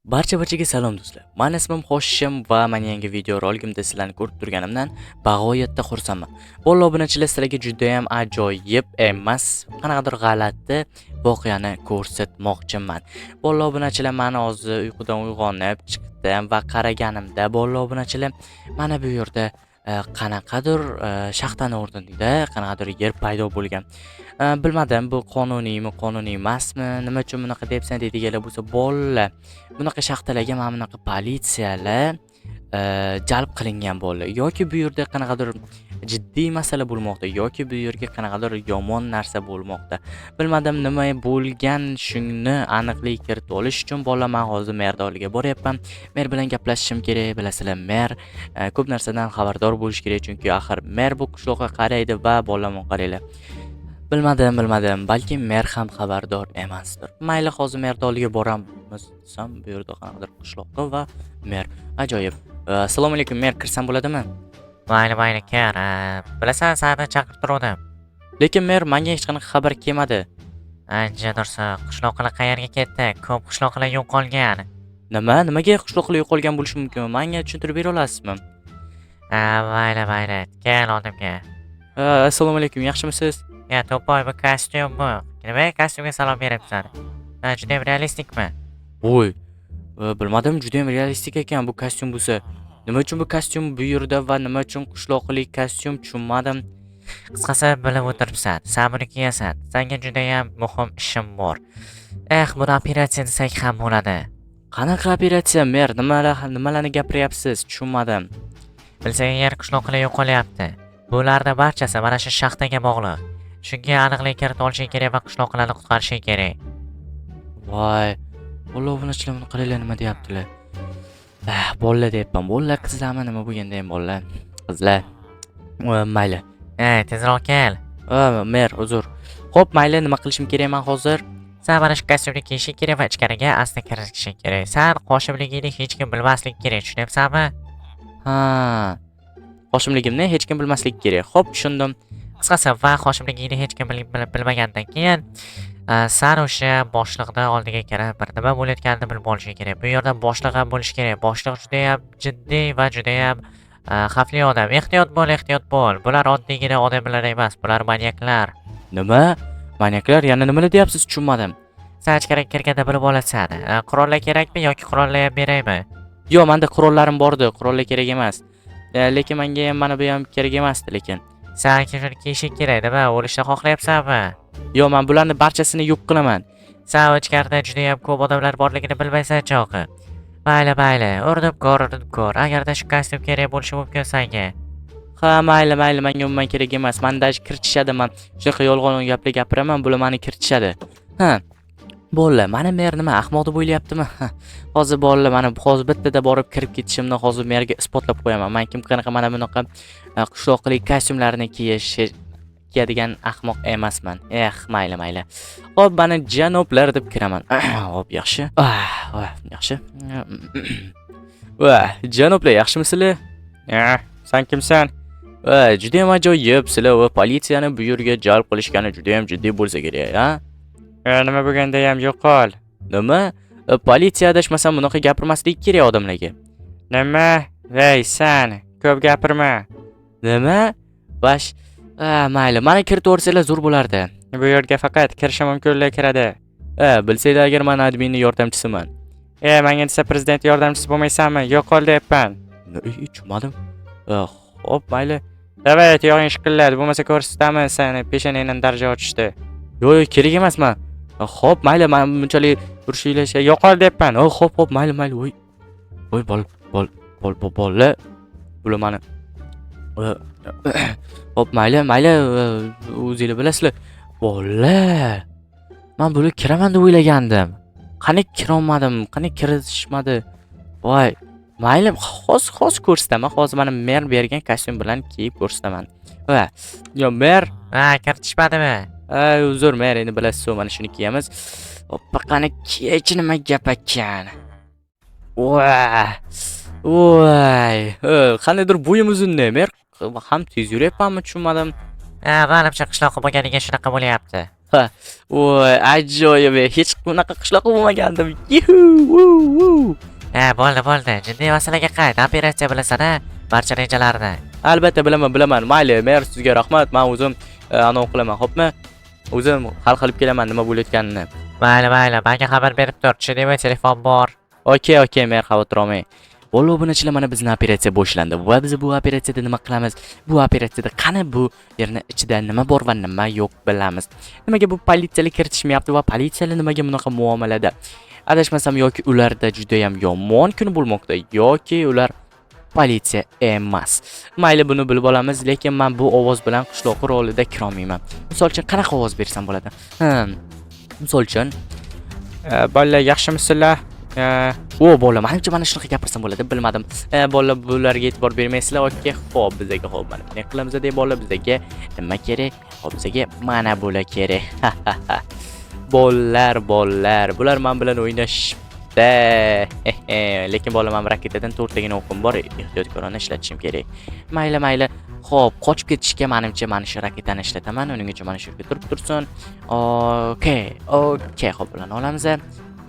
Barcha-barchaga salom, do'stlar. Mani ismim Hoshim va men yangi video roligimda sizlarni ko'rib turganimdan bag'oyatda xursandman. Bolalar, obunachilar, sizlarga juda ham ajoyib emas, qanaqadir g'alati voqeani ko'rsatmoqchiman. Bolalar, obunachilar, mani hozir uyqudan uyg'onib chiqdim va qaraganimda, bolalar, obunachilar, mana bu yerda qanaqadir shaxtani o'rnida qanaqadir yer paydo bo'lgan. Bilmadim, bu qonuniymi, qonuniy emasmi, nima uchun bunaqa deyapsan deydiganlar bo'lsa, bolalar, bunaqa shaxtalarga mana bunaqa politsiyalar jalb qilingan, bolalar, yoki bu yerda qanaqadir jiddiy masala bo'lmoqda, yoki bu yerga qanaqadir yomon narsa bo'lmoqda. Bilmadim, nima bo'lgan, shuni aniqlik kiritib olish uchun, bolalar, man hozir merni oldiga boryapman. Mer bilan gaplashishim kerak, bilasizlar, mer ko'p narsadan xabardor bo'lishi kerak, chunki axir mer bu qishloqqa qaraydi va bolalar, qaranglar. Bilmadim, bilmadim, balki mer ham xabardor emasdir. Mayli, hozir merni oldiga boramiz desam, bu yerda qanaqadir qishloqqa va mer. Ajoyib. Assalomu alaykum, mer, kirsam bo'ladimi? Mayli, mayli, kir. Bilasan, seni chaqirtiruvdim. Lekin mer, menga hech qanaqa xabar kelmadi. Ancha dursa, qishloqlar qayerga ketdi? Ko'p qishloqlar yo'qolgan. Nima? Nimaga qishloqlar yo'qolgan bo'lishi mumkin? Menga tushuntirib bera olasizmi? Ha, mayli, mayli. Kel oldimga. Assalomu alaykum, yaxshimisiz? Ya, to'poy, bu kostyum bu. Nima kostyumga salom beryapsan? Ha, judayam realistikmi? Voy, bilmadim, juda ham realistik ekan bu kostyum bo'lsa. Nima uchun bu kostyum bu yerda va nima uchun qishloqlik kostyum, tushunmadim. Qisqasi, bilib o'tiribsan. Sen buni kiyasan. Senga judayam muhim ishim bor. Eh, buni operatsiya desak ham bo'ladi. Qanaqa operatsiya, mer? Nimalar, nimalarni gapiryapsiz? Tushunmadim. Bilsang agar, qishloqlar yo'qolyapti. Bularni barchasi mana shu shaxtaga bog'liq. Shunga aniqlik kiritib olishing kerak va qishloqlarni qutqarishing kerak. Voy, bolalar, obunachilar, buni qaranglar, nima deyaptilar. Ah, bolalar deyapman. Bolalar, qizlarmi, nima bo'lganda ham bolalar. Qizlar. Mayli. Ey, tezroq kel. Mer, uzr. Xo'p, mayli, nima qilishim kerak man hozir? San mana shu kostyumni kiyishing kerak va ichkariga asta kirishing kerak. San Hoshimligingni hech kim bilmasligi kerak, tushunyapsanmi? Ha. Hoshimligimni hech kim bilmasligi kerak. Xo'p, tushundim. Qisqasi, va Hoshimligingni hech kim bilmagandan keyin san o'sha boshliqni oldiga kirib, bir nima bo'layotganini bilib olishing kerak. Bu yerda boshliq ham bo'lishi kerak. Boshliq judayam jiddiy va judayam xavfli odam. Ehtiyot bo'l, ehtiyot bo'l. Bular oddiygina odamlar emas, bular manyaklar. Nima? Manyaklar? Yana nimalar deyapsiz? Tushunmadim. San ichkariga kirganda bilib olasan. Qurollar kerakmi yoki qurollar ham beraymi? Yo'q, menda qurollarim bordi. Qurollar kerak emas. Lekin menga ham mana bu ham kerak emasdi lekin. San shuni kiyishing kerak, nima, o'lishni xohlayapsanmi? Yo'q, men bularni barchasini yo'q qilaman. San ichkarida judayam ko'p odamlar borligini bilmaysan chog'i. Mayli, mayli, urinib ko'r, urinib ko'r. Agarda shu kostyum kerak bo'lishi mumkin senga. Ha, mayli, mayli, menga umuman kerak emas. Mani даже kiritishadi, man shunaqa yolg'on gaplar gapiraman, bular meni kiritishadi. Ha. Bolalar, mani mer nima, ahmoq deb o'ylayaptimi? Ha. Hozir, bolalar, mana hozir bittada borib kirib ketishimni hozir merga isbotlab qo'yaman. Man kim qanaqa mana bunaqa qishloqlik kostyumlarni kiyadigan ahmoq emasman. Eh, mayli, mayli. Xo'p, mana janoblar deb kiraman. Xo'p, yaxshi. Ah, yaxshi. Va, janoblar, yaxshimisizlar? Ya, san kimsan? Va, juda ham ajoyib, sizlar va politsiyani bu yerga jalb qilishgani juda ham jiddiy bo'lsa kerak, ha? Nima bo'lganda ham yo'qol. Nima? Politsiya, adashmasam, bunaqa gapirmaslik kerak odamlarga. Nima? Ey, san, ko'p gapirma. Nima? Vash, ha, mayli, mani kiritib yuborsanglar zo'r bo'lardi. Bu yerga faqat kirishi mumkinlar kiradi. Ha, bilsanglar agar, man adminni yordamchisiman. E, menga desa prezident yordamchisi bo'lmaysanmi? Yo'qol deyapman. Tushunmadim. Xo'p, mayli. Давай, tuyog'ing shiqilladi, bo'lmasa ko'rsataman seni peshonangdan darja ochishdi. Yo'q, yo'q, kerak emas man. Xo'p, mayli, man bunchalik urishinglar Yo'qol deyapman. Oh, xo'p, xo'p, mayli, mayli. Voy. Voy, bol, bol, bol, bol, bola. Bular mani. Xo'p, mayli, mayli, o'zinglar bilasizlar. Bola. Man bular kiraman deb o'ylagandim. Qani kirolmadim, qani kiritishmadi. Voy, mayli, hozir, hozir ko'rsataman. Hozir mana mer bergan kostyum bilan kiyib ko'rsataman. Va, yo, mer, Ha, kiritishmadimi? Ay, uzr, mer, endi bilasiz, mana shuni kiyamiz. Hoppa, qani kiyaychi, nima gap ekan? Voy. Voy, qandaydir bo'yim uzun-da, mer. Ham tez yuryapmanmi, tushunmadim. Ha, manimcha qishloqqa bo'lganiga shunaqa bo'lyapti. Voy, ajoyib. Hech bunaqa qishloqqa bo'lmagandim. Yuhu, vu, vu. Ha, bo'ldi, bo'ldi. Jiddiy masalaga qayt. Operatsiya bilasan-a? Barcha rejalarni. Albatta bilaman, bilaman. Mayli, mer, sizga rahmat. Men o'zim anavi qilaman, xo'pmi? O'zim hal qilib kelaman nima bo'layotganini. Mayli, mayli, menga xabar berib tur. Tushundingmi? Telefon bor. Okey, okey, mer, xavotir olmang. Bola obunachilar, mana bizni operatsiya boshlandi va biz bu operatsiyada nima qilamiz? Bu operatsiyada qani bu yerni ichida nima bor va nima yo'q bilamiz. Nimaga bu politsiyalar kiritishmayapti va politsiyalar nimaga bunaqa muomalada? Adashmasam, yoki ularda juda ham yomon kun bo'lmoqda, yoki ular politsiya emas. Mayli, buni bilib olamiz, lekin men bu ovoz bilan qishloq rolida kirolmayman. Misol uchun, qanaqa ovoz bersam bo'ladi? Misol uchun, Bolalar, yaxshimisizlar? O bola, manimcha mana shunaqa gapirsam bo'ladi, bilmadim. Bola, bularga e'tibor bermaysizlar. Okey, xo'p, bizaga xo'p, mana bunday qilamiz deb bola, bizaga nima kerak? Xo'p, bizaga mana bular kerak. Bolalar, bolalar, bular men bilan o'ynashibdi. Lekin bola, men raketadan to'rttagina o'qim bor, ehtiyotkorona ishlatishim kerak. Mayli, mayli. Xo'p, qochib ketishga manimcha mana shu raketani ishlataman. Uning uchun mana shu yerga turib tursin. Okey, okey, xo'p, bularni olamiz.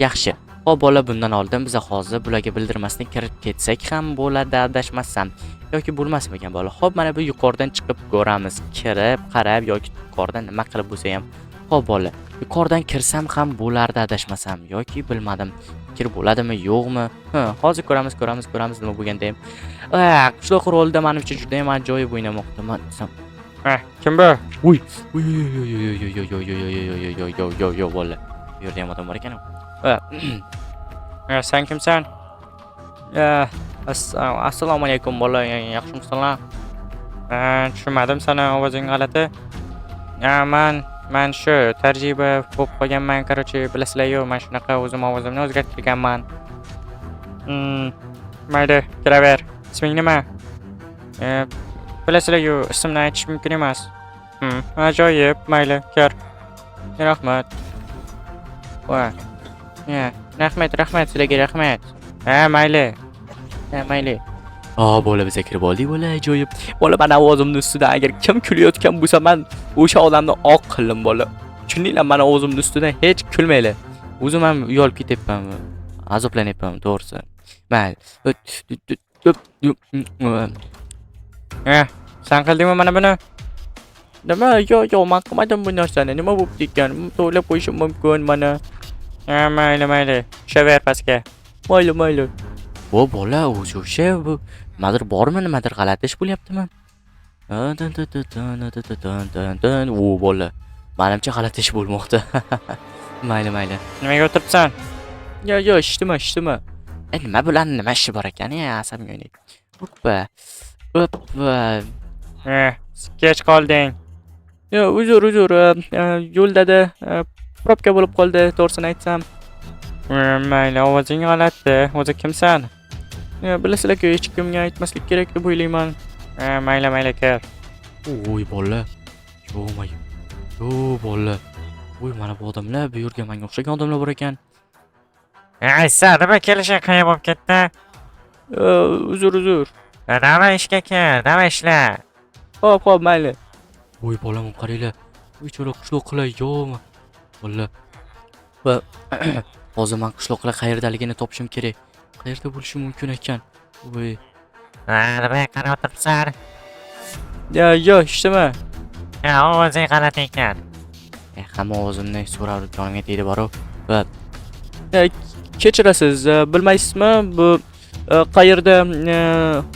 Yaxshi. Xo'p, bola, bundan oldin biz hozir bularga bildirmasdan kirib ketsak ham bo'ladi, adashmasam. Yoki bo'lmasmikan bola? Xo'p, mana bu yuqoridan chiqib ko'ramiz. Kirib, qarab yoki yuqoridan nima qilib bo'lsa ham. Xo'p, bola, yuqoridan kirsam ham bo'lardi adashmasam yoki bilmadim. Kirib bo'ladimi, yo'qmi? Ha, hozir ko'ramiz, ko'ramiz, ko'ramiz nima bo'lganda ham. Qishloq rolida manimcha juda ham ajoyib o'ynamoqdaman desam. Kim bu? Uy, uy, uy, uy, uy, uy, uy, uy, uy, uy, uy, uy, uy, uy, uy, bola. Bu yerda ham odam bor ekan. Ha, Sen kimsan? Assalomu alaykum bola, yaxshimisizlar? Tushunmadim sani, ovozing g'alati. Man shu tajriba bo'lib qolganman, короче, bilasizlar-yu, man shunaqa o'zim ovozimni o'zgartirganman. Mayli, kiraver. Isming nima? Bilasizlar-yu, ismni aytish mumkin emas. Ajoyib, mayli, kir. Rahmat. Va. Ya, rahmat, rahmat sizlarga, rahmat. Ha, mayli. Ha, mayli. Bola, biz kirib oldik, bola, ajoyib. Bola, mani ovozimni ustidan agar kim kulayotgan bo'lsa, man o'sha odamni oq qildim, bola. Tushundinglar, mani ovozimni ustidan hech kulmanglar. O'zim ham uyalib ketyapman, azoblanyapman, to'g'risi. Mayli. Sen qildingmi mana buni? Nima? Yo'q, yo'q, man qilmadim bu narsani. Nima bo'pti ekan? To'g'rilab qo'yishim mumkin mana. Ha, mayli, mayli. Tushaver pastga. Mayli, mayli. Bu bola o'zi o'sha bu nimadir bormi, nimadir g'alati ish bo'lyaptimi? U bola. Manimcha g'alati ish bo'lmoqda. Mayli, mayli. Nimaga o'tiribsan? Yo, yo, eshitma, eshitma. Nima bilan nima ishi bor ekan, ya, asabimga o'ynaydi. Oppa. Oppa. Kech qolding. Yo, uzr, uzr. Yo'lda probka bo'lib qoldi, to'g'risini aytsam. Mayli, ovozing g'alati. O'zi kimsan? Yo, bilasizlar-ku, hech kimga aytmaslik kerak deb o'ylayman. Mayli, mayli, kir. Oy bola. Yo-moyo. Yo bola. Voy, mana bu odamlar, bu yerga menga o'xshagan odamlar bor ekan. Aysa, nima kelishing qiyin bo'lib ketdi? Uzr, uzr. Nima ishga kel, nima ishla? Xo'p, xo'p, mayli. Voy bolam, qaranglar. Bechora qishloqlar, yo'q. Bola. Va hozir men qishloqlar qayerdaligini topishim kerak. Qayerda bo'lishi mumkin ekan? Voy. Ha, nimaga qarab o'tiribsan? Ya, yo, ishlama. Ha, ovozing g'alati ekan. Hamma ovozimni so'rab jonimga tegdi boru. Va kechirasiz, bilmaysizmi, bu qayerda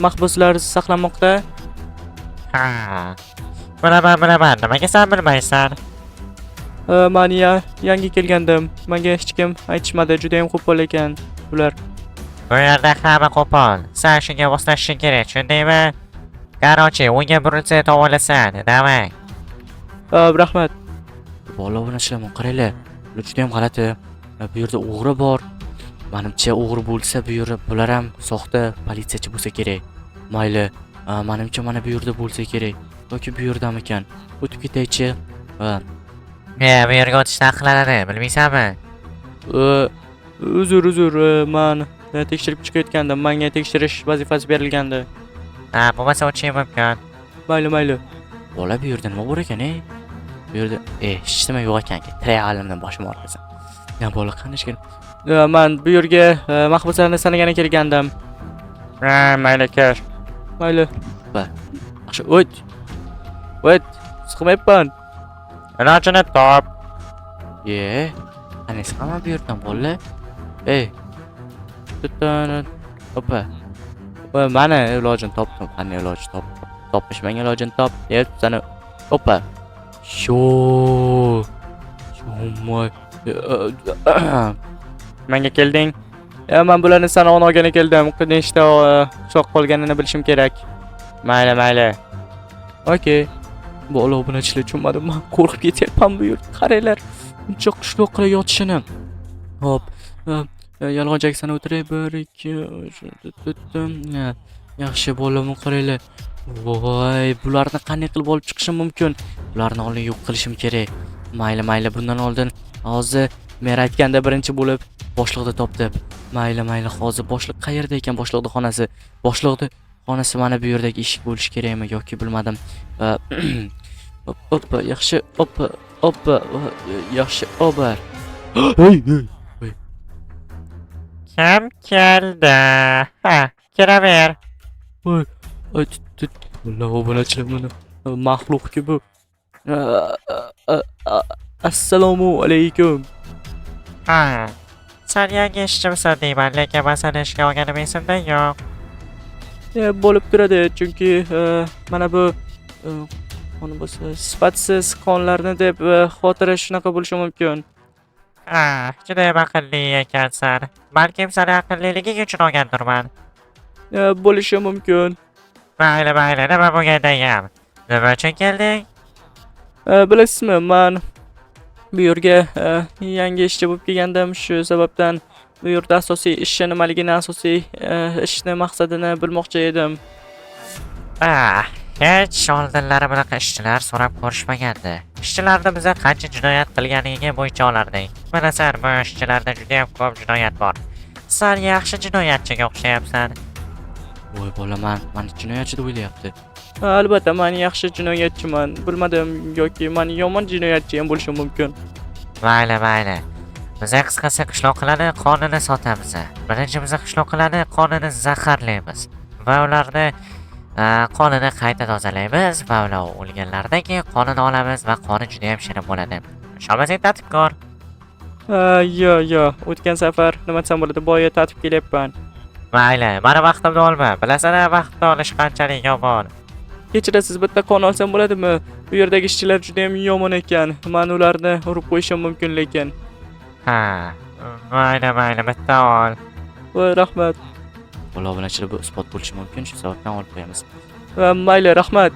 mahbuslar saqlanmoqda? Ha. Bilaman, bilaman. Nimaga sen bilmaysan? Man yangi kelgandim. Menga hech kim aytishmadi, juda ham qo'pol ekan ular. Bu yerda hamma qo'pol. Sen shunga moslashishing kerak, tushundingmi? Короче, o'ngga burilsa tovolasan. Давай. Rahmat. Bola obunachilar, qaranglar. Bular juda ham g'alati. Bu yerda o'g'ri bor. Manimcha o'g'ri bo'lsa, bu yerda bular ham soxta politsiyachi bo'lsa kerak. Mayli, manimcha mana bu yerda bo'lsa kerak. Yoki bu yerdamikan? O'tib ketaychi. Va Bu yerga o'tish taqiqlanadi, bilmaysanmi? Uzr, uzr, man tekshirib chiqayotgandim. Menga tekshirish vazifasi berilgandi. Ha, bo'lmasa o'tishing mumkin. Mayli, mayli. Bola, bu yerda nima bor ekan, ey? Bu yerda hech nima yo'q ekan. Tiray alimdan boshim og'risin. Ya bola, qanday ishga? Man bu yerga mahbuslarni sanagani kelgandim. Ha, mayli, kir. Mayli. Va. Yaxshi, o't. O't, siqmayapman. Ilojini top. Ye. Qani siqaman bu yerdan, bolalar. Ey. Tutun. Hoppa. Va mana ilojini topdim. Qanday iloj top? Topmishman, ilojini top. Deyapsan. Hoppa. Shu. Shumoy. Menga kelding. Ya, men bularni sanog'ini olgani keldim. Nechta qishloq qolganini bilishim kerak. Mayli, mayli. Okey. Bola obunachilar, tushunmadim. Men qo'rqib ketyapman bu yerda. Qaranglar. Buncha qishloqqa yotishini. Hop. Yolg'on sanab o'tiray. 1 2 3 4. Yaxshi, bolalar, qaranglar. Voy, bularni qanday qilib olib chiqishim mumkin? Bularni oldin yo'q qilishim kerak. Mayli, mayli, bundan oldin hozir men aytganda birinchi bo'lib boshliqni topdim. Mayli, mayli, hozir boshliq qayerda ekan, boshliqni xonasi? Boshliqni xonasi mana bu yerdagi eshik bo'lishi kerakmi yoki bilmadim. Va hop, hoppa, yaxshi, hoppa, hoppa, yaxshi, oba. Hey, hey. Kim keldi? Ha, kiraver. Voy, ay, tut, tut. Vallahi obunachilar, mana maxluqki bu. Assalomu alaykum. Ha. Sen yangi ishchimisan deyman, lekin man seni ishga olganim esimda yo'q. Bo'lib turadi, chunki mana bu qon bo'lsa, sifatsiz qonlarni deb xotira shunaqa bo'lishi mumkin. Ha, judayam aqlli ekansan. Balkim seni aqlliliging uchun olgandirman. Bo'lishi mumkin. Mayli, mayli, nima bo'lganda ham. Nima uchun kelding? Bilasizmi, man bu yerga yangi ishchi bo'lib kelgandim. Shu sababdan bu yerda asosiy ishni nimaligini, asosiy ishni maqsadini bilmoqchi edim. Ah, hech oldinlari bunaqa ishchilar so'rab ko'rishmagandi. Ishchilarni biza qancha jinoyat qilganligiga bo'yicha olardik. Bilasan, bu ishchilarda judayam ko'p jinoyat bor. San yaxshi jinoyatchiga o'xshayapsan. Voy bola, man mani jinoyatchi deb o'ylayapti. Albatta, man yaxshi jinoyatchiman. Bilmadim, yoki man yomon jinoyatchi ham bo'lishim mumkin. Mayli, mayli. Biza qisqasi qishloqilarni qonini sotamiz. Birinchi biza qishloqilarni qonini zaharlaymiz va ularni qonini qayta tozalaymiz va ular o'lganlaridan keyin qonini olamiz va qoni juda ham shirin bo'ladi. Ishonmasang, tatib ko'r. Yo, yo, o'tgan safar nima desam bo'ladi, boya tatib kelyapman. Mayli, mani vaqtimni olma. Bilasan, vaqtni olish qanchalik yomon. Kechirasiz, bitta qon olsam bo'ladimi? Bu yerdagi ishchilar juda ham yomon ekan. Man ularni urib qo'yishim mumkin lekin. Ha, mayli, mayli, bitta ol. Voy, rahmat. Bola obunachilar, bu isbot bo'lishi mumkin, shu sababdan olib qo'yamiz. Va mayli, rahmat.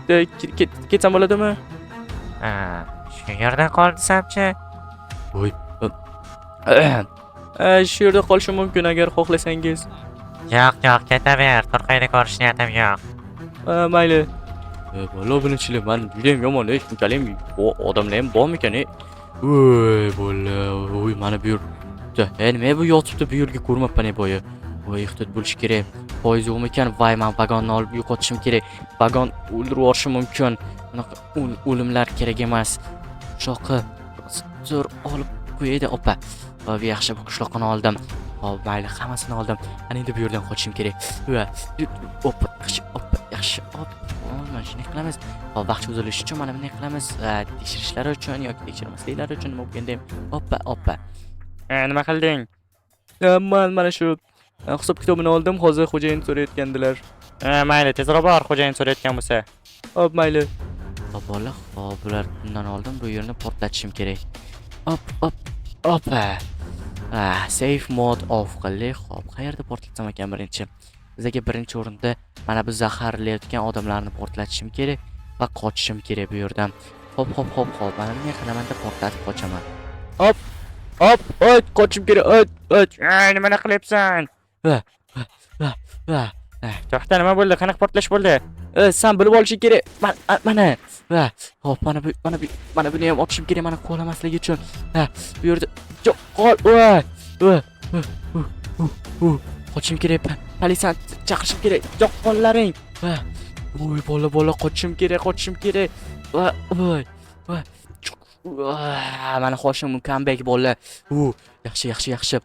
Ketsam bo'ladimi? Ha, shu yerda qol desamchi? Voy. Shu yerda qolishim mumkin agar xohlasangiz. Yo'q, yo'q, ketaver. Turqingni ko'rish niyatim yo'q. Mayli. Bola obunachilar, man judayam yomon, shunchalik odamlar ham bormikan, e? Voy, bola, voy, mana bu yerda. Nima bu yotibdi bu yerga, ko'rmabman, e, boya. Voy, ehtiyot bo'lish kerak. Poyezd yo'qmikan? Voy, man vagonni olib yo'qotishim kerak. Vagon o'ldirib yuborishi mumkin. Bunaqa o'limlar kerak emas. Qishloqqa zo'r olib qo'yaydi, opa. Hop, yaxshi, bu qishloqni oldim. Hop, mayli, hammasini oldim. Ana endi bu yerdan qochishim kerak. Va, oppa, yaxshi, oppa, yaxshi, hop. Mana shunday qilamiz. Hop, vaqt cho'zilishi uchun mana bunday qilamiz. Va tekshirishlari uchun yoki tekshirmasliklari uchun nima bo'lganda ham, oppa, oppa. Nima qilding? Man mana shu hisob kitobini oldim. Hozir xo'jayin so'rayotgandilar. Mayli, tezroq bor, xo'jayin so'rayotgan bo'lsa. Hop, mayli. Hop, bola, hop, bular bundan oldim. Bu yerni portlatishim kerak. Hop, hop, hoppa. Ah, safe mode off qildik. Hop, qayerda portlatsam ekan birinchi? Bizga birinchi o'rinda mana bu zaharlayotgan odamlarni portlatishim kerak va qochishim kerak bu yerdan. Hop, hop, hop, hop. Mana bunday qilamanda portlatib qochaman. Hop, hop, oy, qochishim kerak. Oy, oy. Nimani qilyapsan? Va, va, va. To'xta, nima bo'ldi? Qanaqa portlash bo'ldi? San bilib olishing kerak. Mana. Va, hop, mana bu, mana bu, mana buni ham otishim kerak, mana quvlamasligi uchun. Ha, bu yerda yo'q, qol. Va, va, va. Qochishim kerak. Politsiyani chaqirishim kerak. Yo'q, qollaring. Va. Voy, bola, bola, qochishim kerak, qochishim kerak. Va, voy, va. Va, mana Hoshim comeback, bola. U, yaxshi, yaxshi, yaxshi.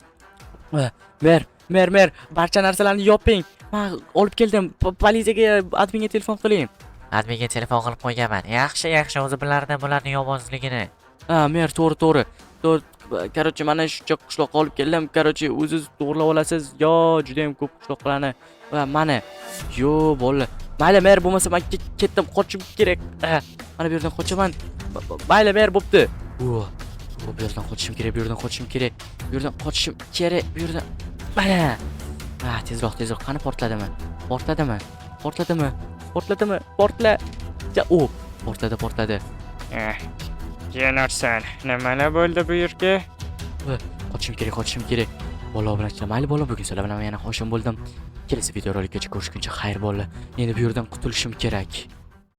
Mer, mer, mer, barcha narsalarni yoping. Men olib keldim. Politsiyaga, adminga telefon qiling. Adminga telefon qilib qo'yganman. Yaxshi, yaxshi, o'zi bilardi bularni yovozligini. Ha, mer, to'g'ri, to'g'ri. To'g'ri, короче, mana shuncha qishloqqa olib keldim. Короче, o'ziz to'g'rilab olasiz. Yo, juda ham ko'p qishloqlarni. Va mana. Yo, bolalar. Mayli, mer, bo'lmasa men ketdim, qochishim kerak. Ha, mana bu yerdan qochaman. Mayli, mer, bo'pti. O, bu yerdan qochishim kerak, bu yerdan qochishim kerak. Bu yerdan qochishim kerak, bu yerdan. Mana. Ha, tezroq, tezroq. Qani, portladimi? Portladimi? Portladimi? Portladimi? Portla. Ja, o, portladi, portladi. Eh, Yenarsan, nimalar bo'ldi bu yerga? Qochishim kerak, qochishim kerak. Bola obunachilar, mayli bola, bugun sizlar bilan yana Hoshim bo'ldim. Kelasi videorolikgacha ko'rishguncha xayr, bolalar. Endi bu yerdan qutulishim kerak.